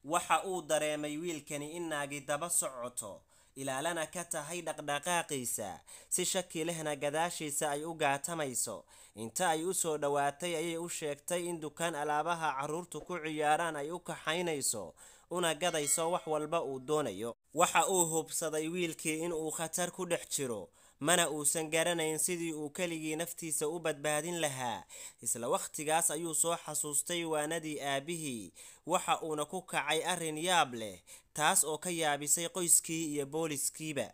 Waxa uu dareemay wiilkani in naagi daba socoto, ilaalana ka tahay dhaqdhaqaaqiisa, si shaki lehna gadaashiisa ay u gaatamayso. Inta ay u soo dhowaatay ayay u sheegtay in dukaan alaabaha carruurtu ku ciyaaraan ay u kaxaynayso, una gadayso wax walba uu doonayo. Waxa uu hubsaday wiilkii in uu khatar ku dhex jiro, mana uusan garanayn sidii uu keligii naftiisa u badbaadin lahaa. Isla wakhtigaas ayuu soo xasuustay waanadii aabbihii, waxa uuna ku kacay arrin yaab leh, taas oo ka yaabisay qoyskii iyo booliskiiba.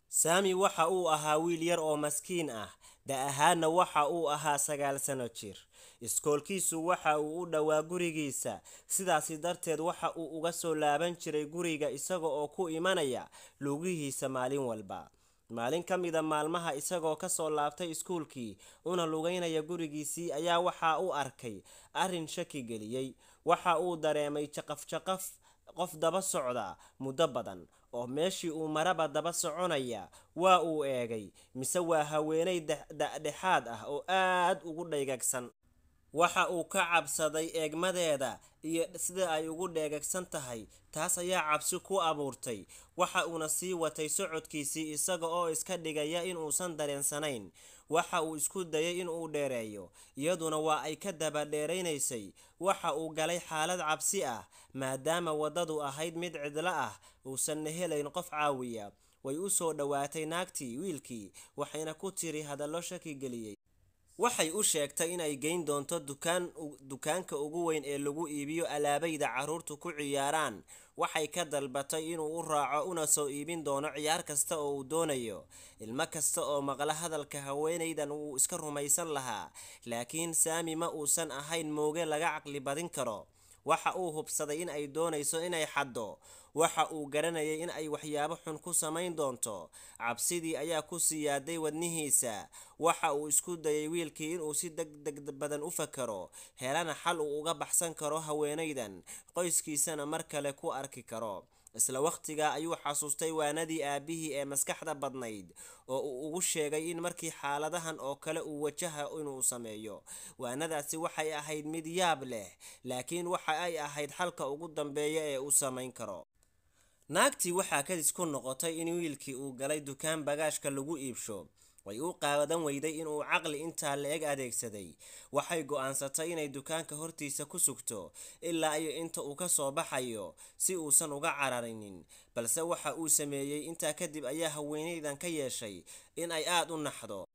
Saami waxa uu ahaa wiil yar oo maskiin ah, da' ahaanna waxa uu ahaa 9 sano jir. Iskoolkiisu waxa uu u dhowaa gurigiisa, sidaasi darteed waxa uu uga soo laaban jiray guriga isaga oo ku imanaya lugihiisa maalin walba. Maalin ka mida maalmaha, isagoo ka soo laabtay iskuulkii una lugeynaya gurigiisii, ayaa waxa uu arkay arrin shaki geliyey. Waxa uu dareemay jaqaf jaqaf qof daba socda muddo badan oo meeshii uu maraba daba soconaya. Waa uu eegay, mise waa haweeney da'dhexaad ah oo aad ugu dhaygagsan. Waxa uu ka cabsaday eegmadeeda iyo sida ay ugu dheegagsan tahay, taas ayaa cabsi ku abuurtay. Waxa uuna sii watay socodkiisii isaga oo iska dhigaya in uusan dareensanayn. Waxa uu isku dayay in uu dheereeyo, iyaduna waa ay ka daba dheeraynaysay. Waxa uu galay xaalad cabsi ah, maadaama waddadu ahayd mid cidlo ah, uusanna helayn qof caawiya. Way u soo dhowaatay naagtii wiilkii, waxayna ku tiri hadallo shaki geliyey. Waxay u sheegtay in ay geyn doonto dukaan, dukaanka ugu weyn ee lagu iibiyo alaabayda carruurtu ku ciyaaraan. Waxay ka dalbatay inuu u raaco, una soo iibin doono ciyaar kasta oo uu doonayo. Ilmo kasta oo maqla hadalka haweenaydan wuu iska rumaysan lahaa, laakiin Saami ma uusan ahayn mooge laga caqli badin karo. Waxa uu hubsaday in ay doonayso inay xaddo. Waxa uu garanayay in ay waxyaabo xun ku samayn doonto. Cabsidii ayaa ku siyaaday wadnihiisa. Waxa uu isku dayay wiilkii inuu si degdeg badan u fakaro, helana xal uu uga baxsan karo haweenaydan, qoyskiisana mar kale ku arki karo. Isla wakhtigaa ayuu xasuustay waanadii aabbihii ee maskaxda badnayd oo uu ugu sheegay in markii xaaladahan oo kale uu wajaha inuu sameeyo. Waanadaasi waxay ahayd mid yaab leh, laakiin waxa ay ahayd xalka ugu dambeeya ee uu samayn karo. Naagtii waxaa kadis ku noqotay in wiilkii uu galay dukaan bagaashka lagu iibsho. Way u qaadan weyday inuu caqli intaa la-eg adeegsaday. Waxay go'aansatay inay dukaanka hortiisa ku sugto ilaa iyo inta uu ka soo baxayo, si uusan uga cararinin. Balse waxa uu sameeyey intaa kadib ayaa haweenaydan ka yeeshay in ay aad u naxdo.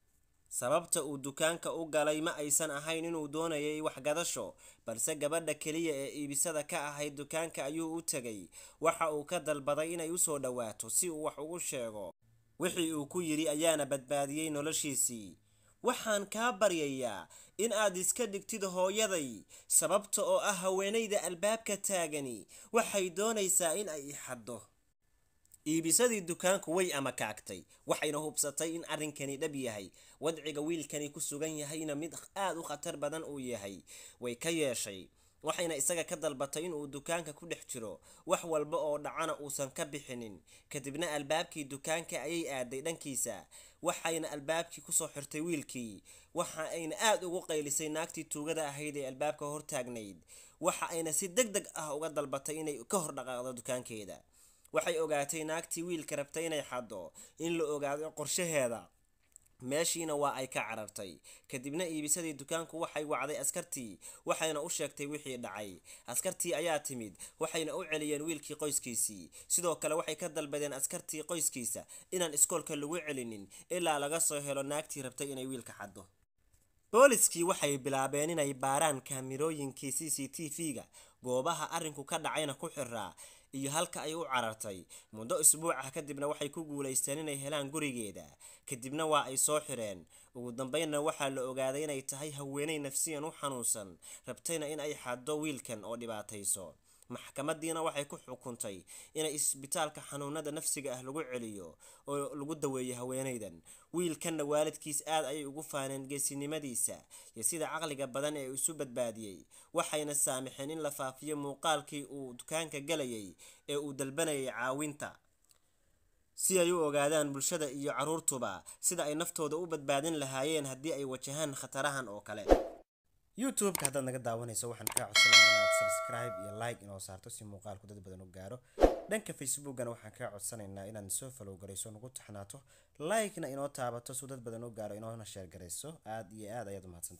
Sababta uu dukaanka u galay ma aysan ahayn inuu doonayay waxgadasho, balse gabadha keliya ee iibisada ka ahayd dukaanka ayuu u tegay. Waxa uu ka dalbaday inay u soo dhowaato si uu wax ugu sheego. Wixii uu ku yidhi ayaana badbaadiyey noloshiisii. Waxaan kaa baryayaa in aad iska dhigtid hooyaday, sababta oo ah haweenayda albaabka taagani waxay doonaysaa in ay i xaddo. Iibisadii dukaanku way amakaagtay, waxayna hubsatay in arrinkani dhab yahay, wadciga wiilkani ku sugan yahayna mid aad u khatar badan uu yahay. Way ka yeeshay, waxayna isaga ka dalbatay inuu dukaanka ku dhex jiro, wax walba oo dhacana uusan ka bixinin. Kadibna albaabkii dukaanka ayay aaday dhankiisa, waxayna albaabkii kusoo xirtay wiilkii. Waxa ayna aad ugu qaylisay naagtii tuugada ahayd ee albaabka hortaagnayd, waxa ayna si deg deg ah uga dalbatay inay ka hor dhaqaaqdo dukaankeeda. Waxay ogaatay naagtii wiilka rabtay inay xaddo in la ogaado qorshaheeda, meeshiina waa ay ka carartay. Kadibna iibisadii dukaanku waxay wacday askartii, waxayna u sheegtay wixii dhacay. Askartii ayaa timid, waxayna u celiyeen wiilkii qoyskiisii. Sidoo kale waxay ka dalbadeen askartii qoyskiisa inaan iskoolka lagu celinin ilaa laga soo helo naagtii rabtay inay wiilka xaddo. Booliskii waxay bilaabeen inay baaraan kaamirooyinkii CCTV-ga goobaha arrinku ka dhacayna ku xiraa iyo halka ay u carartay. Muddo isbuuc ah kadibna waxay ku guulaysteen inay helaan gurigeeda, kadibna waa ay soo xireen. Ugu dambeynna waxaa la ogaaday inay tahay haweeney nafsiyan u xanuunsan, rabtayna in ay xaddo wiilkan oo dhibaatayso. Maxkamadiina waxay ku xukuntay inay isbitaalka xanuunada nafsiga ah lagu celiyo oo lagu daweeyo haweenaydan. Wiilkanna waalidkiis aad ayay ugu faaneen geesinimadiisa iyo sida caqliga badan ee isu badbaadiyey, waxayna saamaxeen in la faafiyo muuqaalkii uu dukaanka galayay ee uu dalbanayay caawinta, si ay u ogaadaan bulshada iyo carruurtuba sida ay naftooda u badbaadin lahaayeen haddii ay wajahaan khatarahan oo kale. YouTube-ka haddaad naga daawanayso, waxaan kaa codsanaya inaad Subscribe iyo like inoo saarto si muuqaalku dad badan u gaaro. Dhanka Facebookana waxaan kaa codsanaynaa inaad soo follow garayso, nagu taxnaato, like-na inoo taabato si dad badan u gaaro, inoona share garayso. Aad iyo aad ayaad u mahadsantahay.